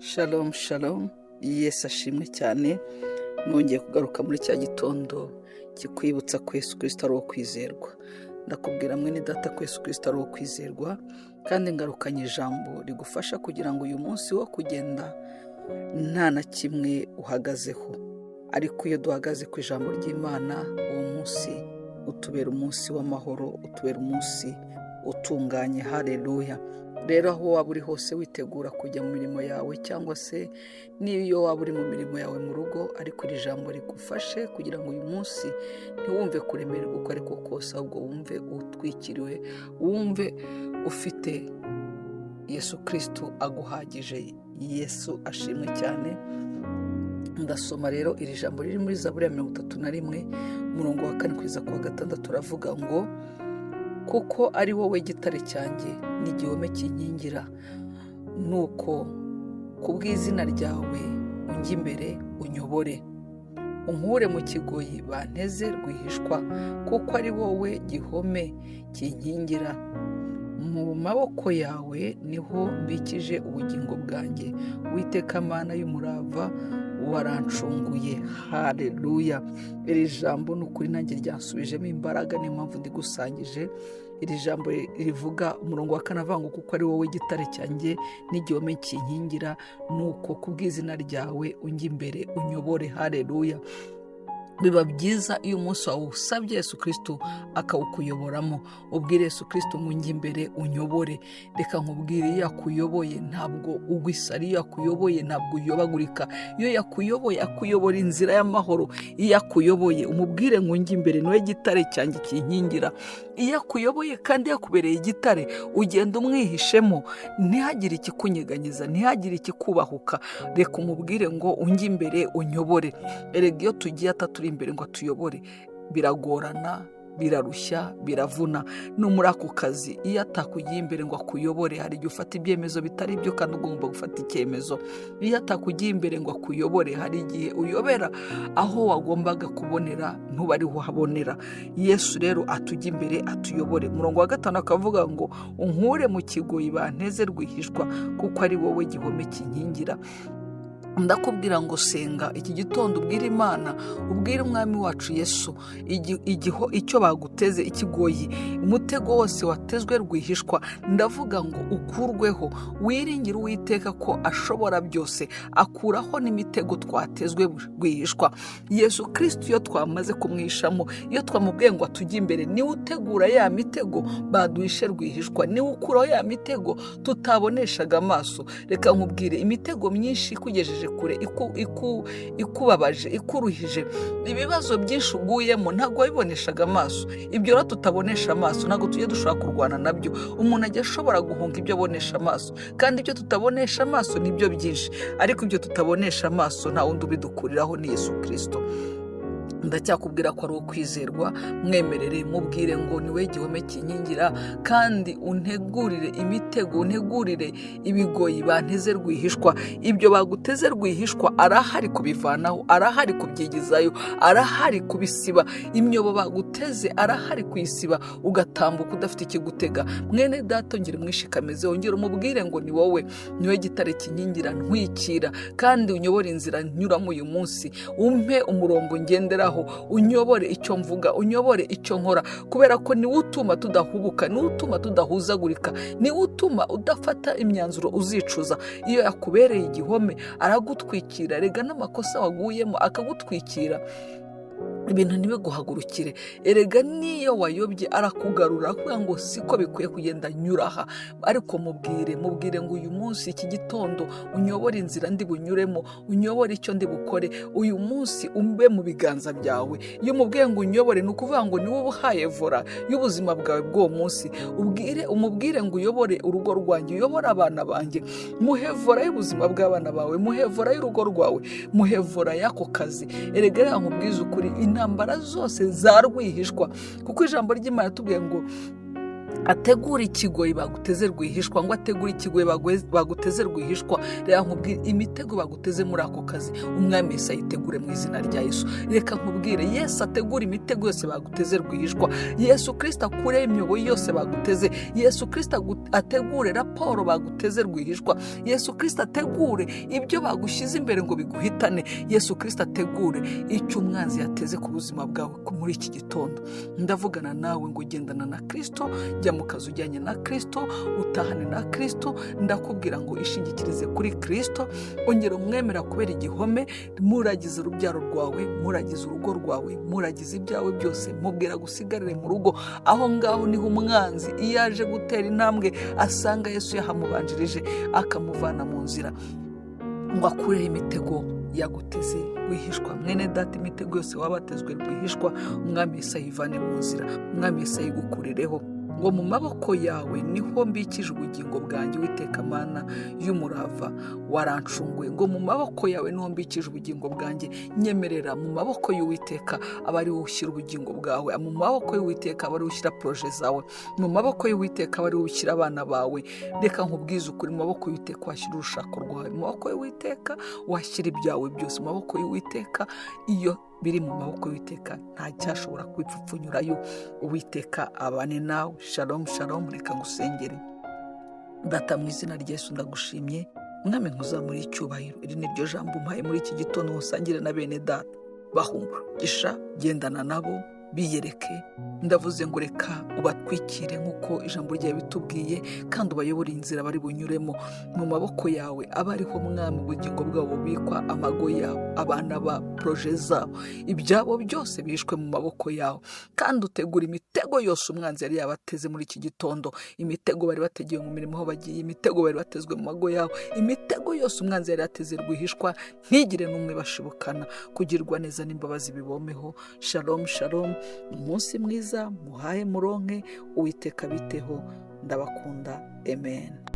Shalom shalom, Yesu ashimwe cyane. Nongeye kugaruka muri cya gitondo kikwibutsa ko Yesu Kirisito ari uwo kwizerwa. Ndakubwira mwene data ko Yesu Kirisito ari uwo kwizerwa, kandi ngarukanye ijambo rigufasha kugira ngo uyu munsi wo kugenda nta na kimwe uhagazeho. Ariko iyo duhagaze ku ijambo ry'Imana, uwo munsi utubera umunsi w'amahoro, utubera umunsi utunganye. Haleluya! Rero aho waba uri hose witegura kujya mu mirimo yawe, cyangwa se n'iyo waba uri mu mirimo yawe mu rugo, ariko iri jambo rigufashe kugira ngo uyu munsi ntiwumve kuremererwa uko ariko kose, ahubwo wumve utwikiriwe, wumve ufite Yesu Kirisitu aguhagije. Yesu ashimwe cyane. Ndasoma rero iri jambo riri muri Zaburi ya 31, umurongo wa 4 kugeza ku wa 6, uravuga ngo: "Kuko ari wowe gitare cyanjye n'igihome kinkingira, nuko ku bw'izina ryawe unjye imbere unyobore, unkure mu kigoyi banteze rwihishwa, kuko ari wowe gihome kinkingira. Mu maboko yawe niho mbikije ubugingo bwanjye, Uwiteka Mana y'umurava warancunguye." Haleluya! Iri jambo ni ukuri nanjye ryansubijemo imbaraga, niyo mpamvu ndigusangije. Iri jambo rivuga umurongo wa 4 avuga ngo: "Kuko ari wowe gitare cyanjye n'igihome kinkingira, nuko ku bw'izina ryawe unjye imbere unyobore." Haleluya! Biba byiza iyo umunsi wawe usabye Yesu Kirisitu akawukuyoboramo. Ubwire Yesu Kirisitu ngo: "Unjye imbere unyobore." Reka nkubwire, iyo yakuyoboye ntabwo ugwa isari, iyo yakuyoboye ntabwo uyobagurika, iyo yakuyoboye akuyobora inzira y'amahoro. Iyo akuyoboye, umubwire ngo: "Unjye imbere, niwe gitare cyanjye kinkingira." Iyo akuyoboye kandi yakubereye igitare, ugenda umwihishemo, ntihagire ikikunyeganyeza, ntihagire ikikubahuka. Reka umubwire ngo: "Unjye imbere unyobore." Erega iyo tugiye ataturi imbere ngo atuyobore, biragorana, birarushya, biravuna. No muri ako kazi, iyo atakugiye imbere ngo akuyobore, hari igihe ufata ibyemezo bitari byo kandi ugomba gufata icyemezo. Iyo atakugiye imbere ngo akuyobore, hari igihe uyobera aho wagombaga kubonera ntube ariho uhabonera. Yesu rero atujya imbere atuyobore. Umurongo wa 5 akavuga ngo: "Unkure mu kigoyi banteze rwihishwa, kuko ari wowe gihome kinkingira." Ndakubwira ngo senga iki gitondo, ubwire Imana, ubwire Umwami wacu Yesu icyo baguteze, ikigoyi, umutego wose watezwe rwihishwa. Ndavuga ngo ukurweho. Wiringire Uwiteka ko ashobora byose, akuraho n'imitego twatezwe rwihishwa. Yesu Kirisitu iyo twamaze kumwishamo, iyo twamubwiye ngo atujye imbere, niwe utegura ya mitego baduhishe rwihishwa, niwe ukuraho ya mitego tutaboneshaga amaso. Reka nkubwire, imitego myinshi ikugejeje kure, ikubabaje, ikuruhije, ibibazo byinshi uguyemo, ntabwo wabiboneshaga amaso. Ibyo rero tutabonesha amaso ntabwo tujya dushobora kurwana nabyo. Umuntu ajya ashobora guhunga ibyo abonesha amaso, kandi ibyo tutabonesha amaso nibyo byinshi. Ariko ibyo tutabonesha amaso nta wundi ubidukuriraho, ni Yesu Kirisito. Ndacyakubwira ko ari uwo kwizerwa. Mwemerere, mubwire ngo: "Niwe gihome kinkingira, kandi untegurire imitego, untegurire ibigoyi banteze rwihishwa." Ibyo baguteze rwihishwa arahari kubivanaho, arahari kubyigizayo, arahari kubisiba. Imyobo baguteze arahari kuyisiba, ugatambuka udafite ikigutega. Mwene data, ongera umwishikamize, wongere umubwire ngo: "Ni wowe, niwe gitare kinkingira, ntwikira, kandi unyobore inzira nyuramo uyu munsi, umpe umurongo ngenderaho, unyobore icyo mvuga, unyobore icyo nkora," kubera ko niwe utuma tudahubuka, niwe utuma tudahuzagurika, niwe utuma udafata imyanzuro uzicuza. Iyo yakubereye igihome aragutwikira, rega n'amakosa waguyemo akagutwikira, ibintu ntibiguhagurukire. Erega n'iyo wayobye arakugarura, arakubwira ngo: "Siko bikwiye kugenda, nyura aha." Ariko mubwire, mubwire ngo: "Uyu munsi, iki gitondo, unyobore inzira ndi bunyuremo, unyobore icyo ndi bukore uyu munsi, umbe mu biganza byawe." Iyo umubwiye ngo unyobore, ni ukuvuga ngo ni wowe uhaye volant y'ubuzima bwawe bw'uwo munsi. Ubwire, umubwire ngo: "Uyobore urugo rwanjye, uyobore abana banjye." Muhe volant y'ubuzima bw'abana bawe, muhe volant y'urugo rwawe, muhe volant y'ako kazi. Erega reka nkubwize ukuri, intambara zose za rwihishwa, kuko ijambo ry'Imana tubwiye ngo Ategura ikigoyi baguteze rwihishwa, ngo ategure ikigoyi baguteze rwihishwa. Reka nkubwire imitego baguteze muri ako kazi, umwami Yesu ayitegure mu izina rya Yesu. Reka nkubwire, Yesu ategura imitego yose baguteze rwihishwa. Yesu Kristo akureho imyobo yose baguteze. Yesu Kristo ategure raporo baguteze rwihishwa. Yesu Kristo ategure ibyo bagushyize imbere ngo biguhitane. Yesu Kristo ategure icyo umwanzi yateze ku buzima bwawe muri iki gitondo. Ndavugana nawe ngo gendana na Kristo, jya mu kazi ujyanye na Kristo, utahane na Kristo. Ndakubwira ngo ishingikirize kuri Kristo, ongera umwemera kubera igihome, muragize urubyaro rwawe, muragize urugo rwawe, muragize ibyawe byose, mubwira gusigarire mu rugo. Aho ngaho niho umwanzi iyo aje gutera intambwe asanga Yesu yahamubanjirije, akamuvana mu nzira ngo akureho imitego yaguteze rwihishwa. Mwene data, imitego yose wabatezwe rwihishwa, umwami Yesu ayivane mu nzira, umwami Yesu ayigukurireho. Ngo mu maboko yawe niho mbikije ubugingo bwanjye, Uwiteka Mana y'umurava warancunguye. Ngo mu maboko yawe niho mbikije ubugingo bwanjye. Nyemerera mu maboko y'Uwiteka aba ariwe ushyira ubugingo bwawe, mu maboko y'Uwiteka aba ariwe ushyira projet zawe, mu maboko y'Uwiteka aba ariwe ushyira abana bawe. Reka nkubwize ukuri, mu maboko y'Uwiteka washyira urushako rwawe, mu maboko y'Uwiteka washyira ibyawe byose, mu maboko y'Uwiteka. Iyo biri mu maboko y'Uwiteka nta cyashobora kwipfupfunyurayo. Uwiteka abane nawe. Shalom shalom. Reka ngusengere. Data, mu izina rya Yesu ndagushimye, mwami nkuzamure icyubahiro. Iri ni ryo jambo umpaye muri iki gitondo usangire na bene data. Bahumugisha, gendana nabo, biyereke. Ndavuze ngo reka ubatwikire nk'uko ijambo ryawe bitubwiye, kandi ubayobore inzira bari bunyuremo. Mu maboko yawe aba ariho mwami ubugingo bwabo bubikwa, amago yabo, abana ba projet zabo, ibyabo byose bishwe mu maboko yawe. Kandi utegura imitego yose umwanzi yari yabateze muri iki gitondo, imitego bari bategewe mu mirimo aho bagiye, imitego bari batezwe mu mago yabo, imitego yose umwanzi yari yateze rwihishwa, ntigire n'umwe bashibukana. Kugirwa neza n'imbabazi bibomeho. Shalom shalom. Umunsi mwiza, muhaye muronke, Uwiteka biteho. Ndabakunda. Amen.